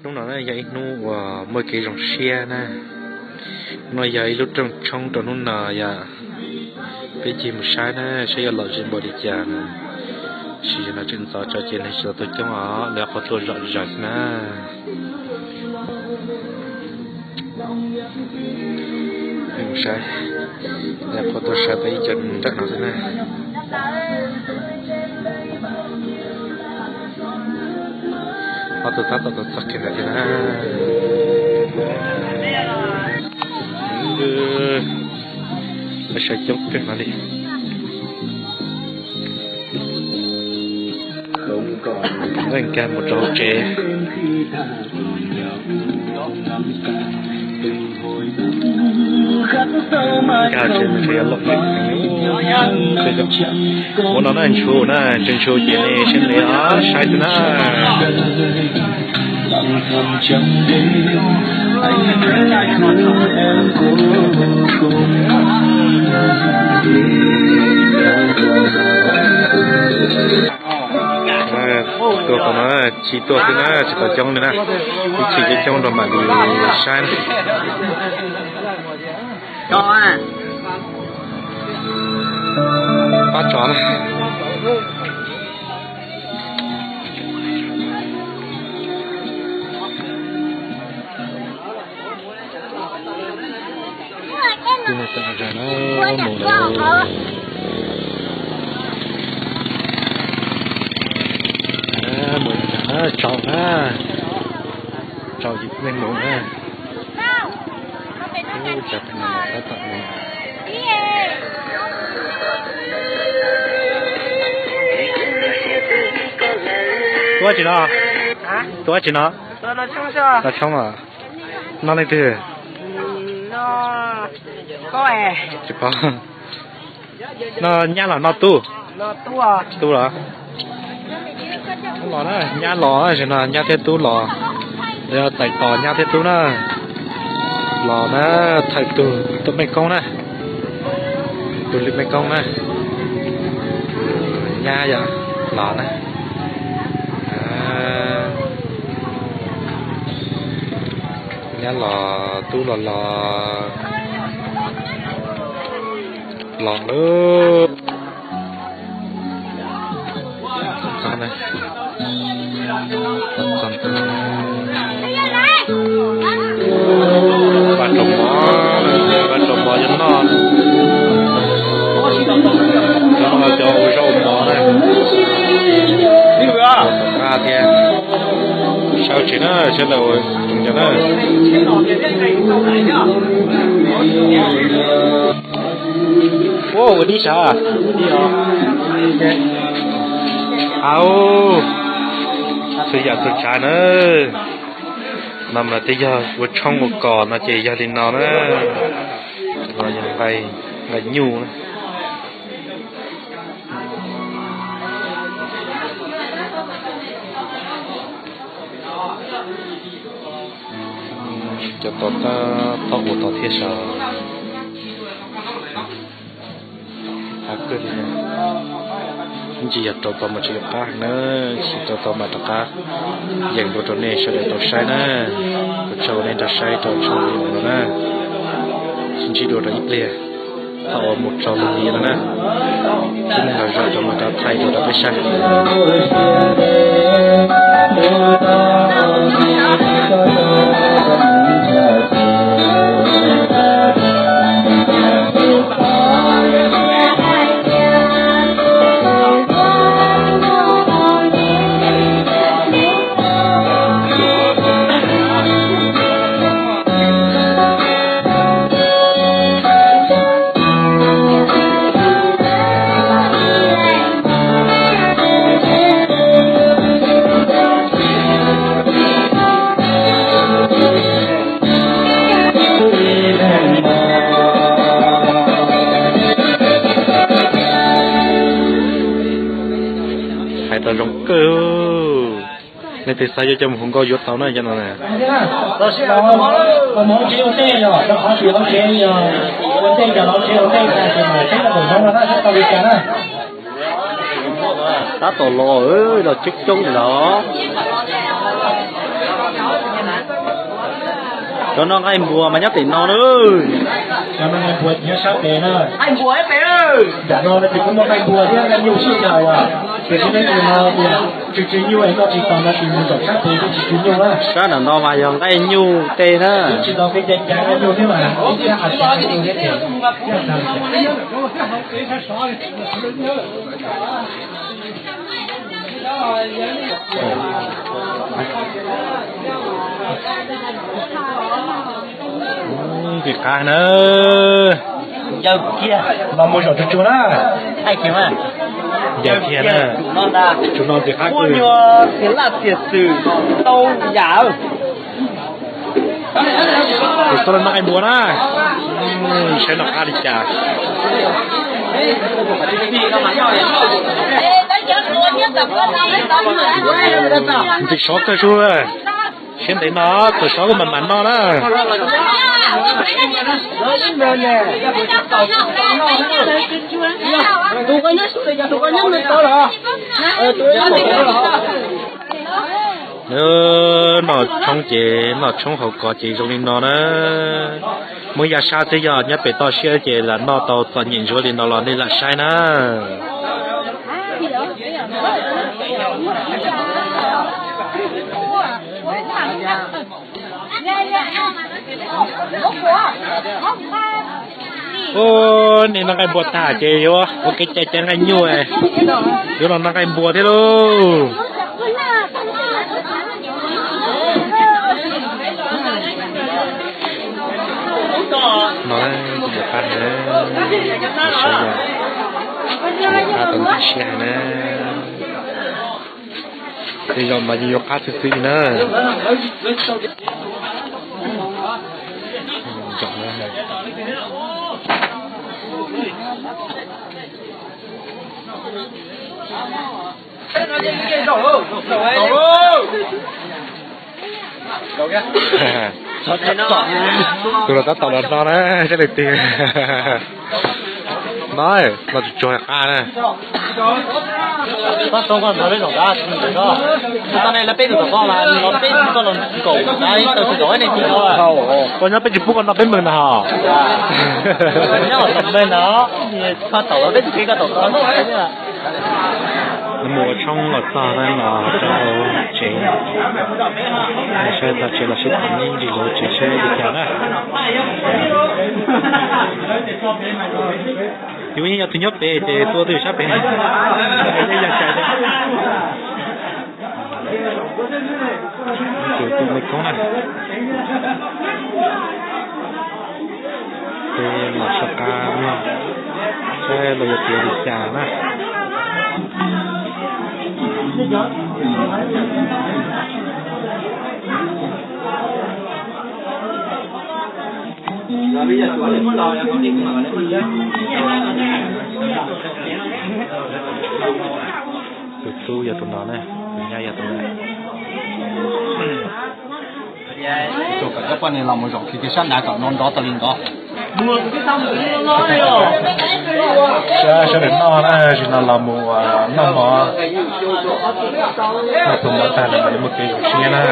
Hnub no na yog ib hnub uas muaj kev zoo siab na. Hnub no yog ib lub rooj tshoob rau hnub no yom. Peb cig mus saib na, saib yuav lom zem npaum li cas na. Sim no tseem ntxov tso ces neeg tsis tau tuaj coob os, lawv qhuav tuaj zom zaws xwb na. Peb mus saib, lawv qhuav tuaj saib peb ib co nrawm no xwb na. Ob tug tab tom tuaj txog kiag ntawd thiab na. Lawv sawv coob kawg no li. Nqes nkag mus rau hauv tsev. Nkag tsev mus tsev yuav lom zem. Ua no na, ntshua na, ntshua ntshua ces nej seb nej saib xwb na. Tuaj tau na, chim tuaj xwb na, tsis tau coob li na. Ib chim coob coob rau mam li saib na. Pab tsov na. Tus no tawm zog na, mus lawm. Mus zog na, tsaus na, tsaus ces nej mus na. Ub, cov pem no los tab tom mus. Tus dab tsi no? Tus dab tsi no? Noj tshoob os. Noj leej twg? Tsis paub. Noj nyab los noj tub? Tub los? Los na, nyab los, no nyab thiab tub los. Yog tais tos nyab thiab tub na. Los na, thawm tus tus mej koob na. Tus lwm mej koob na. Nyab yog los na. Nyab los, tub los los. Los lawm. Vaj rau mov, vaj rau mov cov noj. Cov noj cov ua zaub mov na. Nqa thiab. Sawv tsev na, sawv daws ua tsoom cov na. Ua dib sav. Au, txhua yam txhua tsav na. No mas twb yog ua tshoob ua kos no ces yog li no na. No yog nqaij, nqaij nyuj na. Cov tod tab tom ua tod thiab sav. Hav kawg li. Ib ntsis yog rau tau mas tsis yuav qab heev na, tsis rau tau mas rov qab yees dua rau nej sawv daws tau saib na. Ua tsaug nej tau saib rau tshoob video no na. Sib ntsib dua rau ib pliag thaum uas mus txog lub hnub no na. Sib ntsib los zaum rau mas rov thaij dua rau peb saib. Hais tau zoo kawg. Nej tes xav yuav coj mus hu nkauj yuav tau na cov no na. Tab tom los, los coob coob lawm. Cov no nqaij npua mas nyob pem no na. Cov no nqaij npua nyob sab pem na. Nram no ces kuj muaj nqaij npua thiab nqaij nyuj sib yaws os. Ces kuv neb tus no tias tsw tsw nyuj es noj tsis tau no ces mus nram sab pem kuj tsw tsw nyuj na. Sab nram no mas yog nqaij nyuj tej na. Tsis tau kev cai cas nqaij nyuj thiab mas ib sab qas tau nqaij nyuj thiab ces. Ntxim qab na. Los mus zaum tsuag tsuag na. Ntxim qab na. Tus txoj laj noj nqaij npua na. Saib noj qab li cas. Ntxim sov kawg sub. Siab ntev no tus sov kuj mam mam noj na. Noj tshoob ces noj tshoob hauv kos ces zoo li no na. Muaj yaj sab xwb yog nyob pem toj siab ces lam noj tau txom nyem ntsuav li no los nej lam saib na. Ua, nej noj nqaij npua tag ces yuav ua kev cai caiv nqaij nyuj, yuav los noj nqaij npua thiab lauj. No, tus nyuam qab ntawd, tus nyuam qab tau ntxim siab na. Tej zaum mas yeej yuav qab xwb xwb li na. Tus los tab tom los no na, sab leej twg no, no tsuag tsuag qab na. Koj nyob peb tsis pub koj noj peb meeg na ho. Mus ua tshoob los txog no rau hauv tsev, saib tag tsev los sib tham ntsis hauv tsev seb li cas na. Yus yeej yog tus nyob pem ces tua tus sab pem, yog cai. Tus tus me koob na. Ces mam soj qab mloog saib luag yuav piav li cas na. Tus tub yog tus no na, tus nyab yog tus no. Tus kom cov poj niam los mus zaum kiag sab nrad kom no nrov tau li nrov. Sawv daws noj na, tsis no los mus noj mov. Noj tus mov tag no mam li muaj kev zoo siab na.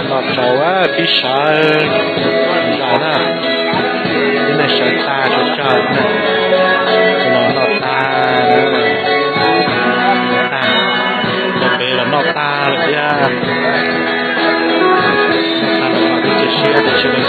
Noj tsaus pib sawv zam na, tib neeg sawv tag tsawg tsawg na. Tus no noj tag, noj tag, cov pem los noj tag lawm thiab. Noj tag lawm mas twb cia siab tias sawv daws